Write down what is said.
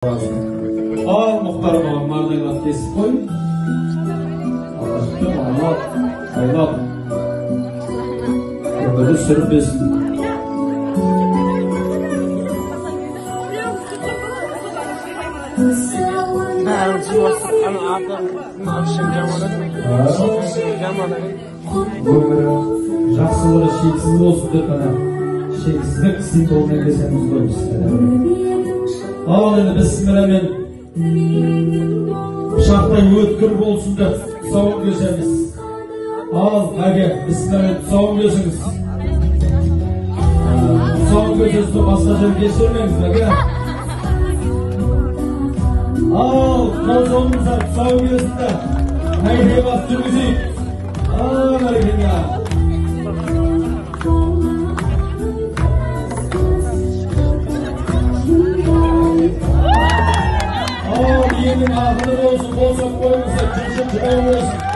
Ал Мұхтар, маған маңдайлап кесіп қой. Алғашқы ойнап, ойнап. Өмірі сүрінбесін. Өмірі жақсылығы шексіз болсын деп, ана шексіздік символымен кесеміз ғой біз. Ал енді бісмілләмен пышақтай өткір болсын деп тұсауын кесеміз. Ал әке, бісмілләмен тұсауын кесіңіз. Тұсауын кесесіз, басқа жерге кестірмеңіз, әке. Ал қол соғыңыздар, тұсауын кесілді. Мәйге бас жүргізейік. Ал бәрекелді. Ал елдің ақыны болсын, қол соғып қойыңыздар, жұртшылық жинау болсын.